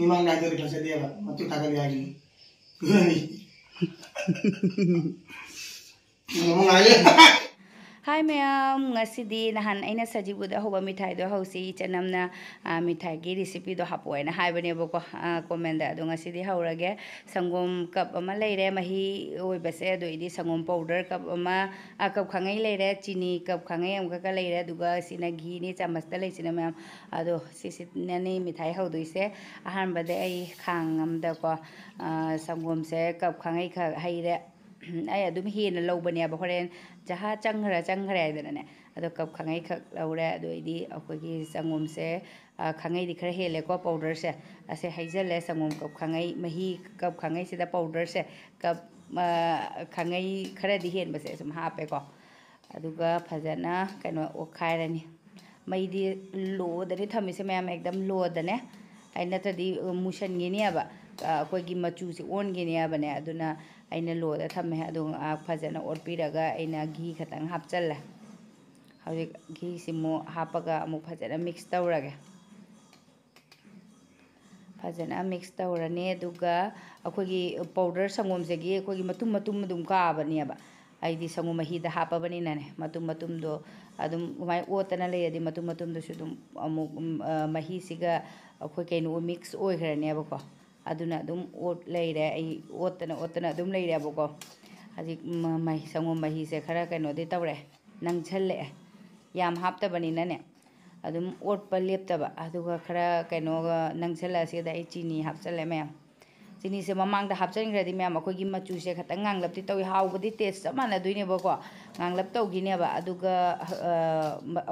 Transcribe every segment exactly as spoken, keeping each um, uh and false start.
ꯃꯤꯃꯥꯡꯗ ꯍꯥꯏꯗꯣꯛꯑꯗꯤ ꯐꯖꯗꯦꯕ, ꯃꯇꯨ ꯊꯥꯒꯠꯂꯤ ꯍꯥꯏꯁꯤꯅꯤ꯫ ꯑꯗꯨꯅꯅꯤ꯫ ꯅꯨꯡꯉꯥꯏꯌꯦ꯫ ꯍꯥꯏ ꯃꯌꯥꯝ, ꯉꯁꯤꯗꯤ ꯅꯍꯥꯟ ꯑꯩꯅ ꯁꯖꯤꯕꯨꯗ ꯍꯧꯕ ꯃꯤꯊꯥꯏꯗꯣ ꯍꯧꯁꯤ, ꯏꯆꯟ ꯑꯃꯅ, ꯑ, ꯃꯤꯊꯥꯏꯒꯤ recipeꯗꯣ ꯍꯥꯞꯄꯣ ꯍꯥꯏꯅ ꯍꯥꯏꯕꯅꯦꯕꯀꯣ, ꯑ, commentꯗ꯫ ꯑꯗꯣ ꯉꯁꯤꯗꯤ ꯍꯧꯔꯒꯦ꯫ ꯁꯪꯒꯣꯝ cup ꯑꯃ ꯂꯩꯔꯦ, ꯃꯍꯤ ꯑꯣꯏꯕꯁꯦ, ꯑꯗꯩꯗꯤ ꯁꯪꯒꯣꯝ powder cup ꯑꯃ, ꯑ, cup ꯈꯥꯡꯉꯩ ꯂꯩꯔꯦ, ꯆꯤꯅꯤ cup ꯈꯥꯡꯉꯩ ꯑꯃꯈꯛꯀ ꯂꯩꯔꯦ, ꯑꯗꯨꯒ ꯁꯤꯅ ꯘꯤꯅꯤ, ꯆꯥꯃꯁꯇ ꯂꯩꯁꯤꯅ ꯃꯌꯥꯝ꯫ ꯑꯗꯣ ꯁꯤꯁꯤꯅꯅꯤ ꯃꯤꯊꯥꯏ ꯍꯧꯗꯣꯏꯁꯦ꯫ ꯑꯍꯥꯟꯕꯗ ꯑꯩ ꯈꯥꯡ ꯑꯃꯗꯀꯣ, ꯑ, ꯁꯪꯒꯣꯝꯁꯦ cup ꯈꯥꯡꯉꯩ ꯈꯛ ꯍꯩꯔꯦ꯫ ꯑꯩ ꯑꯗꯨꯝ ꯍꯦꯟꯅ ꯂꯧꯕꯅꯦꯕ, ꯍꯣꯔꯦꯟ ꯖꯍꯥ ꯆꯪꯈ꯭ꯔ ꯆꯪꯈ꯭ꯔꯦ ꯍꯥꯏꯗꯅꯅꯦ꯫ ꯑꯗꯣ cup ꯈꯥꯡꯉꯩ ꯈꯛ ꯂꯧꯔꯦ꯫ ꯑꯗꯨ ꯑꯩꯗꯤ ꯑꯩꯈꯣꯏꯒꯤ ꯁꯪꯒꯣꯝꯁꯦ, ꯑ, ꯈꯥꯡꯉꯩꯗꯤ ꯈꯔ ꯍꯦꯜꯂꯦꯀꯣ, powderꯁꯦ꯫ ꯑꯁꯦ ꯍꯩꯖꯜꯂꯦ, ꯁꯪꯒꯣꯝ cup ꯈꯥꯡꯉꯩ, ꯃꯍꯤ cup ꯈꯥꯡꯉꯩꯁꯤꯗ powderꯁꯦ cup, ꯑ, ꯈꯥꯡꯉꯩ ꯈꯔꯗꯤ ꯍꯦꯟꯕꯁꯦ ꯁꯨꯝ ꯍꯥꯞꯄꯦꯀꯣ꯫ ꯑꯗꯨꯒ ꯐꯖꯅ ꯀꯩꯅꯣ ꯑꯣꯠꯈꯥꯏꯔꯅꯤ꯫ ꯃꯩꯗꯤ lowꯗꯅꯤ ꯊꯝꯃꯤꯁꯦ ꯃꯌꯥꯝ, ꯑꯦꯛꯗꯝ lowꯗꯅꯦ꯫ ꯑꯩ ꯅꯠꯇ꯭ꯔꯗꯤ ꯃꯨꯁꯟꯒꯤꯅꯦꯕ, ꯑ, ꯑꯩꯈꯣꯏꯒꯤ ꯃꯆꯨꯁꯦ ꯑꯣꯟꯒꯤꯅꯦꯕꯅꯦ꯫ ꯑꯗꯨꯅ ꯑꯩꯅ lowꯗ ꯊꯝꯃꯦ꯫ ꯑꯗꯨ ꯉꯥꯏꯍꯥꯛ ꯐꯖꯅ ꯑꯣꯠꯄꯤꯔꯒ ꯑꯩꯅ ꯘꯤ ꯈꯇꯪ ꯍꯥꯞꯆꯜꯂꯦ꯫ ꯍꯧꯖꯤꯛ ꯘꯤꯁꯤꯃꯨꯛ ꯍꯥꯞꯄꯒ ꯑꯃꯨꯛ ꯐꯖꯅ mix ꯇꯧꯔꯒꯦ꯫ ꯐꯖꯅ mix ꯇꯧꯔꯅꯤ꯫ ꯑꯗꯨꯒ ꯑꯩꯈꯣꯏꯒꯤ powder ꯁꯪꯒꯣꯝꯁꯤꯒꯤ ꯑꯩꯈꯣꯏꯒꯤ ꯃꯇꯨꯝ ꯃꯇꯨꯝ ꯑꯗꯨꯝ ꯀꯥꯕꯅꯦꯕ꯫ ꯑꯩꯗꯤ ꯁꯪꯒꯣꯝ ꯃꯍꯤꯗ ꯍꯥꯞꯄꯕꯅꯤꯅꯅꯦ, ꯃꯇꯨꯝ ꯃꯇꯨꯝꯗꯣ ꯑꯗꯨꯝ ꯑꯗꯨꯃꯥꯏꯅ ꯑꯣꯠꯇꯅ ꯂꯩꯔꯗꯤ ꯃꯇꯨꯝ ꯃꯇꯨꯝꯗꯨꯁꯨ ꯑꯗꯨꯝ ꯑꯃꯨꯛ, ꯎꯝ, ꯑ, ꯃꯍꯤꯁꯤꯒ ꯑꯩꯈꯣꯏ ꯀꯩꯅꯣ mix ꯑꯣꯏꯈ꯭ꯔꯅꯦꯕꯀꯣ꯫ ꯑꯗꯨꯅ ꯑꯗꯨꯝ ꯑꯣꯠ ꯂꯩꯔꯦ꯫ ꯑꯩ ꯑꯣꯠꯇꯅ ꯑꯣꯠꯇꯅ ꯑꯗꯨꯝ ꯂꯩꯔꯦꯕꯀꯣ꯫ ꯍꯧꯖꯤꯛ ꯃ-, ꯃꯍꯤ, ꯁꯪꯒꯣꯝ ꯃꯍꯤꯁꯦ ꯈꯔ ꯀꯩꯅꯣꯗꯤ ꯇꯧꯔꯦ, ꯅꯪꯁꯜꯂꯛꯑꯦ꯫ ꯌꯥꯝ ꯍꯥꯞꯇꯕꯅꯤꯅꯅꯦ, ꯑꯗꯨꯝ ꯑꯣꯠꯄ ꯂꯦꯞꯇꯕ꯫ ꯑꯗꯨꯒ ꯈꯔ ꯀꯩꯅꯣꯒ ꯅꯪꯁꯜꯂꯛꯑꯁꯤꯗ ꯑꯩ ꯆꯤꯅꯤ ꯍꯥꯞꯆꯜꯂꯦ ꯃꯌꯥꯝ꯫ ꯆꯤꯅꯤꯁꯦ ꯃꯃꯥꯡꯗ ꯍꯥꯞꯆꯤꯟꯈ꯭ꯔꯗꯤ ꯃꯌꯥꯝ ꯑꯩꯈꯣꯏꯒꯤ ꯃꯆꯨꯁꯦ ꯈꯤꯇꯪ ꯉꯥꯡꯂꯞꯇꯤ ꯇꯧꯏ, ꯍꯥꯎꯕꯗꯤ taste ꯆꯞ ꯃꯥꯟꯅꯗꯣꯏꯅꯦꯕꯀꯣ, ꯉꯥꯡꯂꯞ ꯇꯧꯈꯤꯅꯦꯕ꯫ ꯑꯗꯨꯒ, ꯑ,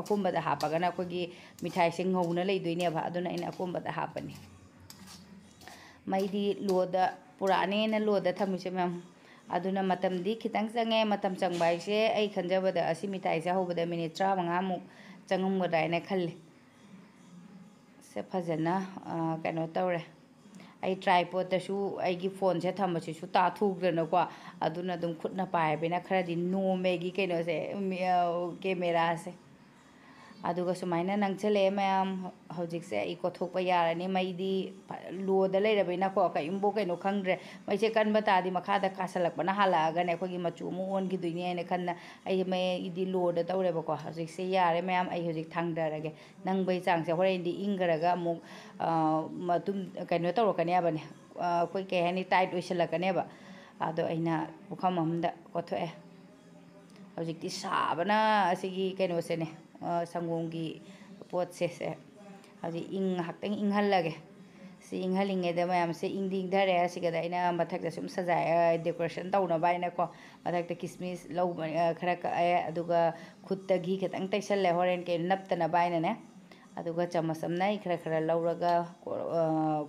ꯑꯀꯨꯝꯕꯗ ꯍꯥꯞꯄꯒꯅ ꯑꯩꯈꯣꯏꯒꯤ ꯃꯤꯊꯥꯏꯁꯦ ꯉꯧꯅ ꯂꯩꯗꯣꯏꯅꯦꯕ꯫ ꯑꯗꯨꯅ ꯑꯩꯅ ꯑꯀꯨꯝꯕꯗ ꯍꯥꯞꯄꯅꯤ꯫ ꯃꯩꯗꯤ lowꯗ ꯄꯨꯔꯛꯑꯅꯦꯅ lowꯗ ꯊꯝꯃꯤꯁꯦ ꯃꯌꯥꯝ꯫ ꯑꯗꯨꯅ ꯃꯇꯝꯗꯤ ꯈꯤꯇꯪ ꯆꯪꯉꯦ꯫ ꯃꯇꯝ ꯆꯪꯕ ꯍꯥꯏꯁꯦ ꯑꯩ ꯈꯟꯖꯕꯗ ꯑꯁꯤ ꯃꯤꯊꯥꯏꯁꯦ ꯍꯧꯕꯗ minute ꯇꯔꯥꯃꯉꯥꯃꯨꯛ ꯆꯪꯉꯝꯒꯗ꯭ꯔꯥ ꯍꯥꯏꯅ ꯈꯜꯂꯤ꯫ ꯁꯦ ꯐꯖꯅ, ꯑ, ꯀꯩꯅꯣ ꯇꯧꯔꯦ꯫ ꯑꯩ tripodꯇꯁꯨ ꯑꯩꯒꯤ phoneꯁꯦ ꯊꯝꯕꯁꯤꯁꯨ ꯇꯥꯊꯣꯛꯇꯅꯀꯣ, ꯑꯗꯨꯅ ꯑꯗꯨꯝ ꯈꯨꯠꯅ ꯄꯥꯏꯕꯅꯤꯅ ꯈꯔꯗꯤ ꯅꯣꯝꯃꯦ ꯑꯩꯒꯤ ꯀꯩꯅꯣꯁꯦ, ꯃꯤ-, ꯑ, cameraꯁꯦ꯫ ꯑꯗꯨꯒ ꯁꯨꯃꯥꯏꯅ ꯅꯪꯁꯜꯂꯛꯑꯦ ꯃꯌꯥꯝ꯫ ꯍꯧꯖꯤꯛꯁꯦ ꯑꯩ ꯀꯣꯠꯊꯣꯛꯄ ꯌꯥꯔꯅꯤ꯫ ꯃꯩꯗꯤ ꯐ-, ꯂꯣꯗ ꯂꯩꯔꯕꯅꯤꯅꯀꯣ, ꯀꯔꯤꯝꯐꯥꯎ ꯀꯩꯅꯣ ꯈꯪꯗ꯭ꯔꯦ꯫ ꯃꯩꯁꯦ ꯀꯟꯕ ꯇꯥꯔꯗꯤ ꯃꯈꯥꯗ ꯀꯥꯁꯜꯂꯛꯄꯅ ꯍꯥꯜꯂꯛꯑꯒꯅꯦ ꯑꯩꯈꯣꯏꯒꯤ ꯃꯆꯨ ꯑꯃꯨꯛ ꯑꯣꯟꯈꯤꯗꯣꯏꯅꯤ ꯍꯥꯏꯅ ꯈꯟꯅ ꯑꯩ ꯃꯩꯗꯤ ꯂꯣꯗ ꯇꯧꯔꯦꯕꯀꯣ꯫ ꯍꯧꯖꯤꯛꯁꯦ ꯌꯥꯔꯦ ꯃꯌꯥꯝ, ꯑꯩ ꯍꯧꯖꯤꯛ ꯊꯥꯡꯊꯔꯒꯦ꯫ ꯅꯪꯕꯩ ꯆꯥꯡꯁꯦ ꯍꯣꯔꯦꯟꯗꯤ ꯏꯪꯈ꯭ꯔꯒ ꯑꯃꯨꯛ, ꯑ, ꯃꯇꯨꯝ ꯀꯩꯅꯣ ꯇꯧꯔꯛꯀꯅꯦꯕꯅꯦ꯫ ꯑ, ꯑꯩꯈꯣꯏ ꯀꯩ ꯍꯥꯏꯅꯤ, ꯇꯥꯏꯠ ꯑꯣꯏꯁꯜꯂꯛꯀꯅꯦꯕ꯫ ꯑꯗꯣ ꯑꯩꯅ ꯄꯨꯈꯝ ꯑꯃꯗ ꯀꯣꯠꯊꯣꯛꯑꯦ꯫ ꯍꯧꯖꯤꯛꯇꯤ ꯁꯥꯕꯅ ꯑꯁꯤꯒꯤ ꯀꯩꯅꯣꯁꯦꯅꯦ, ꯑ, ꯁꯪꯒꯣꯝꯒꯤ ꯄꯣꯠꯁꯦ, ꯁꯦ ꯍꯧꯖꯤꯛ ꯏꯪ, ꯉꯥꯏꯍꯥꯛꯇꯪ ꯏꯪꯍꯜꯂꯒꯦ꯫ ꯁꯤ ꯏꯪꯍꯜꯂꯤꯉꯩꯗ ꯃꯌꯥꯝꯁꯦ ꯏꯪꯗꯤ ꯏꯪꯊꯔꯦ꯫ ꯑꯁꯤꯒꯗ ꯑꯩꯅ ꯃꯊꯛꯇ ꯁꯨꯝ ꯁꯖꯥꯏ, ꯑ, decoration ꯇꯧꯅꯕ ꯍꯥꯏꯅꯀꯣ, ꯃꯊꯛꯇ ꯀꯤꯁꯃꯤꯁ ꯂꯧꯕ, ꯑ, ꯈꯔ ꯀꯛꯑꯦ, ꯑꯗꯨꯒ ꯈꯨꯠꯇ ꯘꯤ ꯈꯤꯇꯪ ꯇꯩꯁꯜꯂꯦ, ꯍꯣꯔꯦꯟ ꯀꯩꯅꯣ ꯅꯞꯇꯅꯕ ꯍꯥꯏꯅꯅꯦ꯫ ꯑꯗꯨꯒ ꯆꯃꯁ ꯑꯃꯅ ꯑꯩ ꯈꯔ ꯈꯔ ꯂꯧꯔꯒ ꯀꯣ-, ꯑ,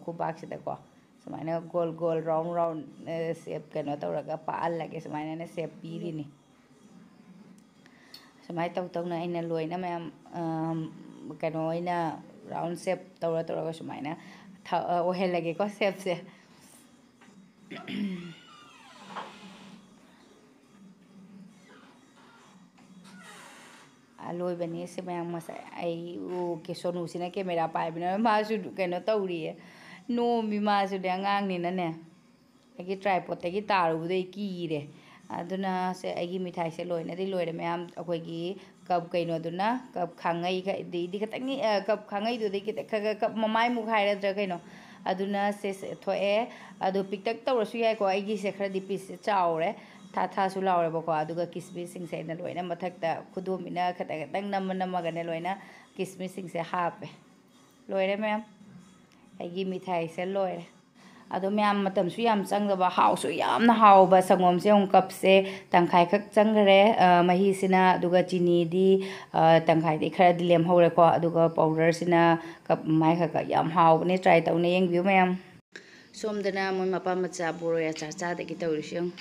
ꯈꯨꯕꯥꯛꯁꯤꯗꯀꯣ ꯁꯨꯃꯥꯏꯅ ꯒꯣꯜ ꯒꯣꯜ, round round, ꯑ, shape ꯀꯩꯅꯣ ꯇꯧꯔꯒ ꯄꯥꯛꯍꯜꯂꯒꯦ꯫ ꯁꯨꯃꯥꯏꯅ ꯑꯩꯅ shape ꯄꯤꯔꯤꯅꯤ꯫ ꯁꯨꯃꯥꯏꯅ ꯇꯧ ꯇꯧꯅ ꯑꯩꯅ ꯂꯣꯏꯅ ꯃꯌꯥꯝ, ꯑꯝ, ꯀꯩꯅꯣ ꯑꯣꯏꯅ round shape ꯇꯧꯔ ꯇꯧꯔꯒ ꯁꯨꯃꯥꯏꯅ ꯊ-, ꯑ, ꯑꯣꯏꯍꯜꯂꯒꯦꯀꯣ shapeꯁꯦ꯫ ꯑ, ꯂꯣꯏꯕꯅꯤ꯫ ꯁꯤ ꯃꯌꯥꯝ ꯉꯁꯥꯏ ꯑꯩ, ꯑꯣ, ꯀꯦ-, ꯁꯣꯅꯨꯁꯤꯅ camera ꯄꯥꯏꯕꯅꯤꯅ ꯃꯥꯁꯨ ꯀꯩꯅꯣ ꯇꯧꯔꯤꯌꯦ, ꯅꯣꯝꯃꯤ ꯃꯥꯁꯨꯅꯦ, ꯑꯉꯥꯡꯅꯤꯅꯅꯦ꯫ ꯑꯩꯒꯤ tripodꯇꯒꯤ ꯇꯥꯔꯨꯕꯗꯩ ꯀꯤꯔꯦ꯫ ꯑꯗꯨꯅ ꯁꯦ, ꯑꯩꯒꯤ ꯃꯤꯊꯥꯏꯁꯦ ꯂꯣꯏꯅꯗꯤ ꯂꯣꯏꯔꯦ ꯃꯌꯥꯝ꯫ ꯑꯩꯈꯣꯏꯒꯤ cup ꯀꯩꯅꯣꯗꯨꯅ, cup ꯈꯥꯡꯉꯩ ꯈ-, ꯑꯗꯩꯗꯤ ꯈꯤꯇꯪ, ꯑ, cup ꯈꯥꯡꯉꯩꯗꯨꯗꯩ ꯈꯤꯇꯪ ꯈꯔ ꯈꯔ cup ꯃꯃꯥꯏꯃꯨꯛ ꯍꯥꯏꯔꯗ꯭ꯔꯥ ꯀꯩꯅꯣ, ꯑꯗꯨꯅ ꯁꯦ, ꯁꯦ ꯊꯣꯛꯑꯦ꯫ ꯑꯗꯣ ꯄꯤꯛꯇꯛ ꯇꯧꯔꯁꯨ ꯌꯥꯏꯀꯣ꯫ ꯑꯩꯒꯤꯁꯦ ꯈꯔꯗꯤ pieceꯁꯦ ꯆꯥꯎꯔꯦ, ꯊꯥ ꯊꯥꯁꯨ ꯂꯥꯎꯔꯦꯕꯀꯣ꯫ ꯑꯗꯨꯒ ꯀꯤꯁꯃꯤꯁꯁꯤꯡꯁꯦ ꯑꯩꯅ ꯂꯣꯏꯅ ꯃꯊꯛꯇ ꯈꯨꯗꯣꯝꯕꯤꯅ ꯈꯤꯇꯪ ꯈꯤꯇꯪ ꯅꯝꯃ ꯅꯝꯃꯒꯅꯦ ꯂꯣꯏꯅ ꯀꯤꯁꯃꯤꯁꯁꯤꯡꯁꯦ ꯍꯥꯞꯄꯦ꯫ ꯂꯣꯏꯔꯦ ꯃꯌꯥꯝ, ꯑꯩꯒꯤ ꯃꯤꯊꯥꯏꯁꯦ ꯂꯣꯏꯔꯦ꯫ ꯑꯗꯣ ꯃꯌꯥꯝ, ꯃꯇꯝꯁꯨ ꯌꯥꯝ ꯆꯪꯗꯕ, ꯍꯥꯎꯁꯨ ꯌꯥꯝꯅ ꯍꯥꯎꯕ ꯁꯪꯒꯣꯝꯁꯦ ꯑꯃꯨꯛ cupꯁꯦ ꯇꯪꯈꯥꯏꯈꯛ ꯆꯪꯈ꯭ꯔꯦ, ꯑ, ꯃꯍꯤꯁꯤꯅ꯫ ꯑꯗꯨꯒ ꯆꯤꯅꯤꯗꯤ, ꯑ, ꯇꯪꯈꯥꯏꯗꯤ ꯈꯔꯗꯤ ꯂꯦꯝꯍꯧꯔꯦꯀꯣ꯫ ꯑꯗꯨꯒ powderꯁꯤꯅ cup ꯃꯥꯏꯈꯛ꯫ ꯌꯥꯝ ꯍꯥꯎꯕꯅꯦ, try ꯇꯧꯅ ꯌꯦꯡꯕꯤꯌꯨ ꯃꯌꯥꯝ꯫ ꯁꯣꯝꯗꯅ ꯃꯣꯏ ꯃꯄꯥ ꯃꯆꯥ ꯕꯣꯔꯣꯏ ꯑꯆꯥꯔ ꯆꯥꯗꯒꯤ ꯇꯧꯔꯤꯁꯤ ꯌꯦꯡꯉꯨ꯫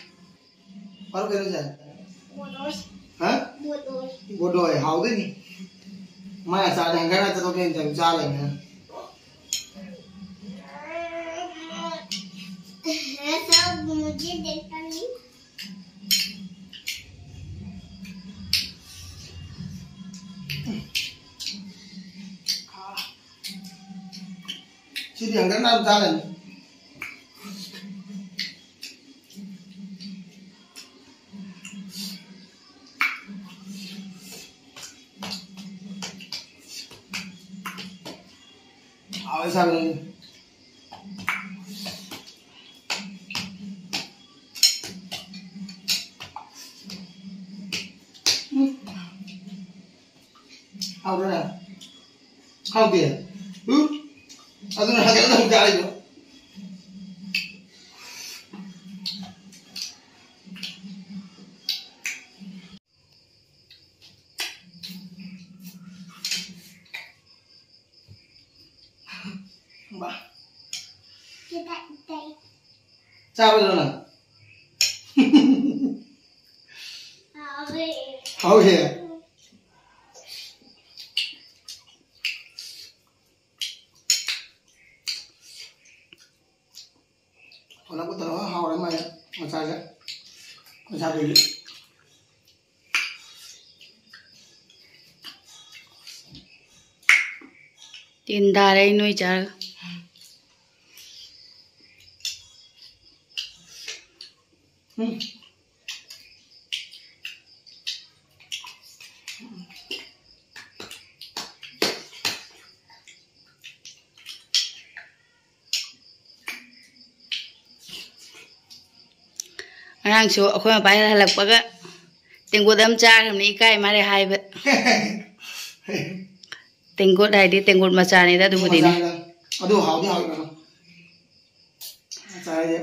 ꯀꯔꯝ ꯀꯩꯅꯣ ꯆꯥꯏ? ꯍꯥ? ꯕꯣꯗꯣꯏ ꯍꯥꯎꯗꯣꯏꯅꯤ꯫ ꯃꯥꯏ ꯑꯆꯥꯔꯗꯤ ꯍꯪꯒꯥꯏ ꯉꯥꯛꯇ ꯊꯣꯛꯄ ꯌꯦꯟ ꯆꯥꯕ ꯆꯥ ꯂꯩꯕꯅꯤꯅ꯫ ꯌꯥꯡꯗꯪ ꯅꯥꯟ ꯆꯥꯔꯅꯤ꯫ ꯍꯥꯎꯋꯦ ꯁꯥꯕꯅꯤ꯫ ꯎꯝ꯫ ꯍꯥꯎꯕ꯭ꯔꯥ? ꯍꯥꯎꯗꯦ? ꯎꯝ? ꯑꯗꯨꯅ ꯍꯟꯖꯤꯟ ꯍꯟꯖꯤꯟ ꯆꯥꯔꯤꯗꯣ꯫ ꯕꯥ꯫ ꯆꯥꯔꯣꯏꯗ꯭ꯔꯣ ꯅꯪ? ꯍꯥꯎꯋꯦ꯫ ꯊꯣꯂꯛꯄ ꯇꯧꯔꯒ ꯍꯥꯎꯔꯦ ꯃꯥꯏ ꯃꯆꯥꯁꯦ꯫ ꯃꯆꯥꯗꯨꯗꯤ꯫ ꯇꯤꯟ ꯇꯥꯔꯦ ꯑꯩ ꯅꯣꯏ ꯆꯥꯔꯒ꯫ ꯎꯝ꯫ ꯉꯔꯥꯡꯁꯨ ꯑꯩꯈꯣꯏ ꯃꯄꯥ ꯍꯦꯛ ꯍꯜꯂꯛꯄꯒ ꯇꯦꯡꯀꯣꯠ ꯑꯃ ꯆꯥꯈ꯭ꯔꯕꯅꯤ, ꯏꯀꯥꯏ ꯃꯥꯜꯂꯦ ꯍꯥꯏꯕ꯫ ꯇꯦꯡꯀꯣꯠ ꯍꯥꯏꯗꯤ ꯇꯦꯡꯀꯣꯠ ꯃꯆꯥꯅꯤꯗ, ꯑꯗꯨꯕꯨꯗꯤꯅꯦ꯫ ꯃꯆꯥꯅꯤꯗ꯫ ꯑꯗꯨ ꯍꯥꯎꯗꯤ ꯍꯥꯎꯋꯤ ꯀꯩꯅꯣ꯫ ꯃꯆꯥ ꯍꯥꯏꯁꯦ꯫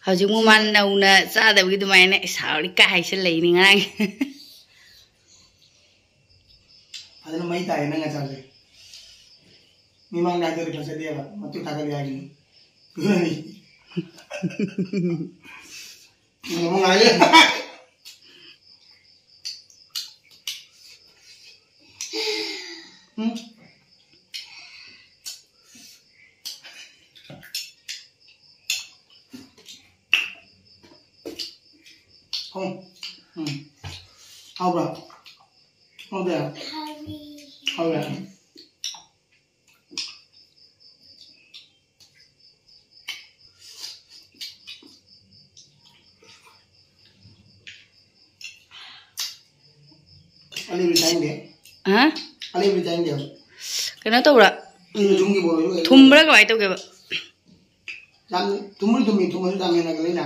ꯍꯧꯖꯤꯛ ꯃꯨꯛ ꯃꯥ ꯅꯧꯅ ꯆꯥꯗꯕꯒꯤ ꯑꯗꯨꯃꯥꯏꯅ ꯏꯁ ꯍꯥꯎꯔꯤ ꯀꯥꯏ ꯍꯥꯏꯁꯜꯂꯛꯏꯅꯤ ꯉꯔꯥꯡ꯫ ꯐꯖꯅ ꯃꯩ ꯇꯥꯏꯌꯦ ꯅꯪ ꯑꯆꯥꯔꯁꯦ꯫ ꯃꯤꯃꯥꯡꯗ ꯍꯥꯏꯗꯣꯛꯑꯗꯤ ꯐꯖꯗꯦꯕ, ꯃꯇꯨ ꯊꯥꯒꯠꯂꯦ ꯍꯥꯏꯒꯤꯅꯤ꯫ ꯅꯣꯡꯃ ꯉꯥꯏꯔꯦ꯫ ꯎꯝ꯫ ꯎꯝ꯫ ꯎꯝ꯫ ꯍꯥꯎꯕ꯭ꯔꯥ? ꯍꯥꯎꯗꯦ? ꯍꯥꯎꯋꯦ꯫ ꯑꯂꯩꯕꯗꯤ ꯆꯥꯅꯤꯡꯗꯦ꯫ ꯍꯥ? ꯑꯂꯩꯕꯗꯤ ꯆꯥꯅꯤꯡꯗꯦꯕ꯫ ꯀꯩꯅꯣ ꯇꯧꯕ꯭ꯔꯥ? ꯎꯝ, ꯊꯨꯝꯒꯤ ꯕꯣꯔꯣꯁꯨ ꯑꯣꯏ꯫ ꯊꯨꯝꯕ꯭ꯔꯥ ꯀꯃꯥꯏꯅ ꯇꯧꯒꯦꯕ? ꯌꯥꯝ ꯊꯨꯝꯕꯨꯗꯤ ꯊꯨꯝꯃꯤ, ꯊꯨꯝꯃꯁꯨ ꯌꯥꯝ ꯍꯦꯟꯅ ꯂꯩꯅ꯫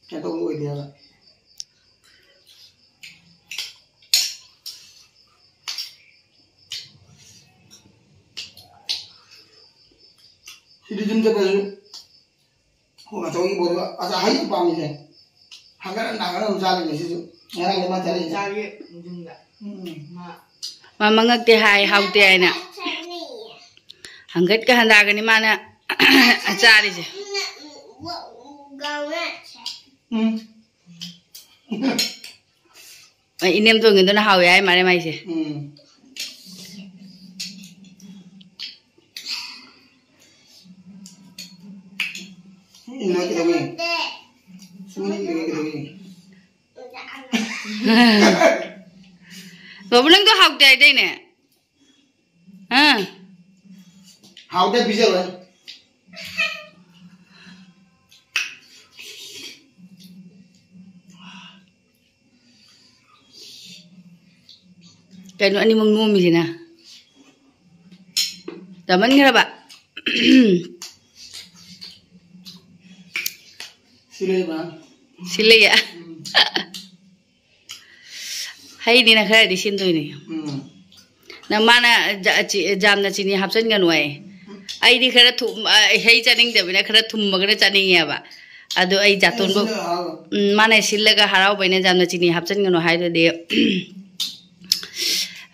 ꯀꯩꯅꯣ ꯇꯧꯕ ꯑꯣꯏꯗꯦ ꯍꯥꯏꯕ꯫ ꯁꯤꯗꯤ ꯌꯨꯝ ꯆꯠꯄꯗꯁꯨ ꯍꯣ, ꯑꯆꯧꯕꯒꯤ ꯕꯣꯔꯗꯣ, ꯑꯁ, ꯍꯩ ꯌꯥꯝ ꯄꯥꯝꯃꯤꯁꯦ꯫ ꯍꯪꯒꯠ ꯍꯟꯗ, ꯍꯪꯒꯠ ꯍꯟꯗ ꯆꯥꯗꯣꯏꯅꯦ ꯁꯤꯁꯨ꯫ ꯉꯔꯥꯡꯗꯤ ꯃꯥ ꯆꯥꯔꯛꯏꯁꯦ꯫ ꯆꯥꯒꯦ, ꯅꯨꯡꯊꯤꯟꯗ꯫ ꯎꯝ꯫ ꯃꯥ ꯃꯥ ꯃꯉꯛꯇꯤ ꯍꯥꯏ, ꯍꯥꯎꯇꯦ ꯍꯥꯏꯅ꯫ ꯍꯪꯒꯠꯀ ꯍꯟꯗꯥꯒꯅꯤ ꯃꯥꯅ ꯆꯥꯔꯤꯁꯦ꯫ ꯎꯝ꯫ ꯑꯦ, ꯏꯅꯦꯝꯇꯣꯟꯒꯤꯗꯨꯅ ꯍꯥꯎꯋꯦ ꯍꯥꯏ ꯃꯥꯜꯂꯦ ꯃꯥꯏꯁꯦ꯫ ꯎꯝ꯫ ꯏꯟꯅ ꯀꯩꯗꯧꯏ? ꯁꯨꯝ ꯏꯟꯅ ꯀꯩꯗꯧꯏ? ꯕꯥꯕꯨ, ꯅꯪꯗꯣ ꯍꯥꯎꯇꯦ ꯍꯥꯏꯗꯥꯏꯅꯦ? ꯑꯥ꯫ ꯍꯥꯎꯇꯦ, ꯄꯤꯖꯔꯣꯏ꯫ ꯀꯩꯅꯣ ꯑꯅꯤꯃꯛ ꯅꯣꯝꯃꯤꯁꯤꯅ? ꯆꯥꯃꯟꯈ꯭ꯔꯕ? ꯁꯤ ꯂꯩꯕ? ꯁꯤ ꯂꯩꯌꯦ꯫ ꯎꯝ꯫ ꯍꯩꯅꯤꯅ ꯈꯔꯗꯤ ꯁꯤꯟꯗꯣꯏꯅꯦ꯫ ꯎꯝ꯫ ꯅꯪ ꯃꯥꯅ ꯖ-, ꯆꯤ-, ꯌꯥꯝꯅ ꯆꯤꯅꯤ ꯍꯥꯞꯆꯤꯟꯒꯅꯨ ꯍꯥꯏ꯫ ꯑꯩꯗꯤ ꯈꯔ ꯊꯨꯝ-, ꯑ, ꯍꯩ ꯆꯥꯅꯤꯡꯗꯕꯅꯤꯅ ꯈꯔ ꯊꯨꯝꯃꯒꯅ ꯆꯥꯅꯤꯡꯉꯦꯕ꯫ ꯑꯗꯣ ꯑꯩ ꯖꯥꯇꯣꯟꯕꯧ-, ꯁꯤꯜꯂꯒ ꯍꯔꯥꯎꯕ꯫ ꯎꯝ, ꯃꯥꯅ ꯁꯤꯜꯂꯒ ꯍꯔꯥꯎꯕꯩꯅ ꯌꯥꯝꯅ ꯆꯤꯅꯤ ꯍꯥꯞꯆꯤꯟꯒꯅꯨ ꯍꯥꯏꯗꯨꯗꯤ꯫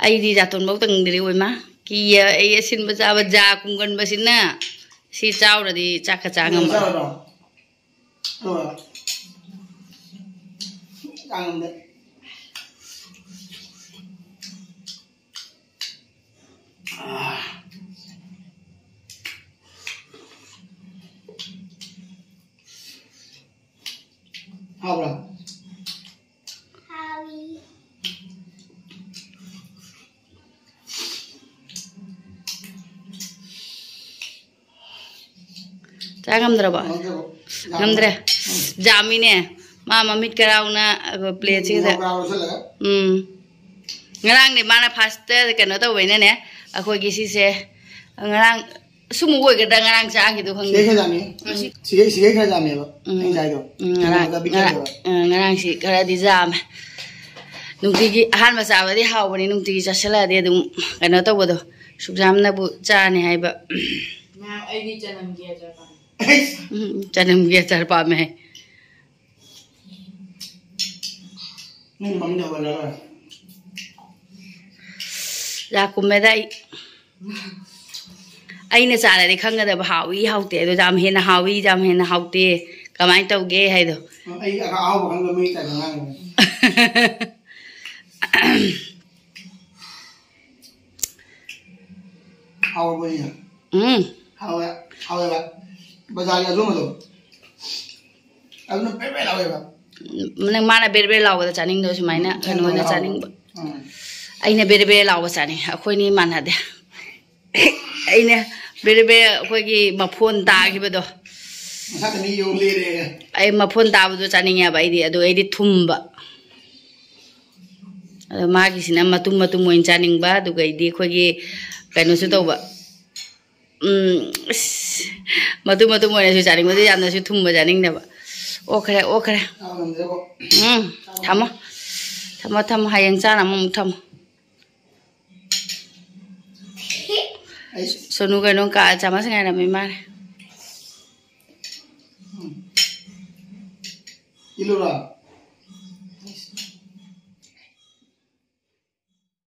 ꯑꯩꯗꯤ ꯖꯥꯇꯣꯟꯕꯧ ꯇꯪꯗ꯭ꯔꯤ ꯑꯣꯏꯃ꯫ ꯀꯤꯌꯦ ꯑꯩ ꯑꯁꯤꯟꯕ ꯆꯥꯕ, ꯖꯥ ꯀꯨꯝꯒꯟꯕꯁꯤꯅ꯫ ꯁꯤ ꯆꯥꯎꯔꯗꯤ ꯆꯥꯛꯀ ꯆꯥ ꯉꯝꯃꯔꯣꯏ꯫ ꯆꯥꯔꯕꯣ? ꯍꯣꯏ꯫ ꯆꯥ ꯉꯝꯗꯦ꯫ ꯑꯥ꯫ ꯍꯥꯎꯕ꯭ꯔꯥ? ꯍꯥꯎꯏ꯫ ꯆꯥ ꯉꯝꯗ꯭ꯔꯕꯣ? ꯉꯝꯗ꯭ꯔꯕꯣ? ꯉꯝꯗ꯭ꯔꯦ꯫ ꯎꯝ꯫ ꯖꯥꯝꯃꯤꯅꯦ꯫ ꯃꯥ ꯃꯃꯤꯠ ꯀꯔꯥꯎꯅ, ꯑ, ꯄ꯭ꯂꯦꯠꯁꯤꯗ꯫ ꯎꯝ, ꯉꯧꯔꯥ ꯂꯧꯁꯜꯂꯒ꯫ ꯎꯝ꯫ ꯉꯔꯥꯡꯗꯤ ꯃꯥꯅ ꯐꯥꯔꯁꯇ ꯀꯩꯅꯣ ꯇꯧꯕꯩꯅꯅꯦ, ꯑꯩꯈꯣꯏꯒꯤ ꯁꯤꯁꯦ ꯉꯔꯥꯡ ꯁꯨꯝ ꯑꯣꯏꯒꯗ꯭ꯔꯥ, ꯉꯔꯥꯡ ꯆꯥꯈꯤꯗꯣ ꯈꯪꯗꯦ꯫ ꯁꯤꯒꯩ ꯈꯔ ꯆꯥꯝꯃꯤ꯫ ꯁꯤꯒꯩ, ꯁꯤꯒꯩ ꯈꯔ ꯆꯥꯝꯃꯦꯕ꯫ ꯎꯝ꯫ ꯑꯩꯅ ꯆꯥꯏꯗꯣ꯫ ꯎꯝ, ꯉꯔꯥꯡ, ꯑꯗꯨꯒ ꯉꯔꯥꯡ, ꯄꯤꯛꯊꯟꯗꯕ꯫ ꯎꯝ, ꯉꯔꯥꯡꯁꯤ ꯈꯔꯗꯤ ꯆꯥꯝꯃꯦ꯫ ꯅꯨꯡꯇꯤꯒꯤ ꯑꯍꯥꯟꯕ ꯆꯥꯕꯗꯤ ꯍꯥꯎꯕꯅꯤ, ꯅꯨꯡꯇꯤꯒꯤ ꯆꯥꯁꯤꯜꯂꯛꯑꯗꯤ ꯑꯗꯨꯝ ꯀꯩꯅꯣ ꯇꯧꯕꯗꯣ, ꯁꯨꯛ ꯌꯥꯝꯅꯕꯨ ꯆꯥꯅꯤ ꯍꯥꯏꯕ꯫ ꯃꯌꯥꯝ, ꯑꯩꯗꯤ ꯆꯅꯝꯒꯤ ꯑꯆꯥꯔ ꯄꯥꯝꯃꯦ꯫ ꯎꯝ, ꯆꯅꯝꯒꯤ ꯑꯆꯥꯔ ꯄꯥꯝꯃꯦ ꯍꯥꯏ꯫ ꯅꯪ ꯃꯃꯤꯡ ꯍꯧꯒꯠꯂꯔꯣꯏ꯫ ꯂꯥꯛ ꯀꯨꯝꯃꯦꯗ ꯑꯩ꯫ ꯑꯩꯅ ꯆꯥꯔꯗꯤ ꯈꯪꯒꯗꯕ, ꯍꯥꯎꯏ ꯍꯥꯎꯇꯦ꯫ ꯑꯗꯣ ꯌꯥꯝ ꯍꯦꯟꯅ ꯍꯥꯎꯏ, ꯌꯥꯝ ꯍꯦꯟꯅ ꯍꯥꯎꯇꯦ꯫ ꯀꯃꯥꯏꯅ ꯇꯧꯒꯦ ꯍꯥꯏꯗꯣ꯫ ꯑꯩ ꯑꯍꯥꯎꯕ ꯈꯪꯗꯕ ꯃꯤ ꯇꯥꯏꯞꯇ ꯉꯥꯡꯉꯤꯅꯦ꯫ ꯍꯥꯎꯕꯅꯤꯅꯦ꯫ ꯎꯝ꯫ ꯍꯥꯎꯋꯦ, ꯍꯥꯎꯋꯦꯕ꯫ ꯕꯖꯥꯔꯒꯤ ꯑꯗꯨꯝꯕꯗꯣ꯫ ꯑꯗꯨꯅ ꯕꯦꯔꯦ ꯕꯦꯔꯦ ꯂꯥꯎꯋꯦꯕ꯫ ꯅꯪ, ꯃꯥꯅ ꯕꯦꯔꯦ ꯕꯦꯔꯦ ꯂꯥꯎꯕꯗ ꯆꯥꯅꯤꯡꯗꯣ, ꯁꯨꯃꯥꯏꯅ ꯎꯝ, ꯀꯩꯅꯣ ꯑꯣꯏꯅ ꯍꯥꯎꯋꯦ꯫ ꯆꯥꯅꯤꯡꯕ꯫ ꯎꯝ꯫ ꯑꯩꯅ ꯕꯦꯔꯦ ꯕꯦꯔꯦ ꯂꯥꯎꯕ ꯆꯥꯅꯤꯡꯉꯦ꯫ ꯑꯩꯈꯣꯏꯅꯤ ꯃꯥꯟꯅꯗꯦ꯫ ꯑꯩꯅ ꯕꯦꯔꯦ ꯕꯦꯔꯦ ꯑꯩꯈꯣꯏꯒꯤ ꯃꯐꯣꯟ ꯇꯥꯈꯤꯕꯗꯣ꯫ ꯃꯁꯥꯗ ꯃꯤ ꯌꯣꯡ ꯂꯦꯔꯦ꯫ ꯑꯩ ꯃꯐꯣꯟ ꯇꯥꯕꯗꯣ ꯆꯥꯅꯤꯡꯉꯦꯕ ꯑꯩꯗꯤ, ꯑꯗꯨ ꯑꯩꯗꯤ ꯊꯨꯝꯕ꯫ ꯑꯗꯣ ꯃꯥꯒꯤꯁꯤꯅ ꯃꯇꯨꯝ ꯃꯇꯨꯝ ꯑꯣꯏꯅ ꯆꯥꯅꯤꯡꯕ, ꯑꯗꯨꯒ ꯑꯩꯗꯤ ꯑꯩꯈꯣꯏꯒꯤ ꯀꯩꯅꯣꯁꯨ ꯇꯧꯕ꯫ ꯎꯝ, ꯑꯁ, ꯃꯇꯨꯝ ꯃꯇꯨꯝ ꯑꯣꯏꯅꯁꯨ ꯆꯥꯅꯤꯡꯕꯗ ꯌꯥꯝꯅꯁꯨ ꯊꯨꯝꯕ ꯆꯥꯅꯤꯡꯗꯕ꯫ ꯑꯣꯛꯈ꯭ꯔꯦ, ꯑꯣꯛꯈ꯭ꯔꯦ꯫ ꯆꯥꯕ ꯉꯝꯗ꯭ꯔꯦꯕꯣ꯫ ꯎꯝ, ꯊꯝꯃꯣ꯫ ꯊꯝꯃꯣ, ꯊꯝꯃꯣ꯫ ꯍꯌꯦꯡ ꯆꯥꯅꯕ ꯑꯃꯨꯛ ꯊꯝꯃꯣ꯫ ꯑꯩ ꯁꯣꯅꯨ ꯀꯩꯅꯣ ꯀꯥ ꯆꯥꯃꯁ ꯉꯥꯏꯔꯝꯃꯤ ꯃꯥꯅꯦ꯫ ꯎꯝ꯫ ꯏꯜꯂꯨꯔꯥ?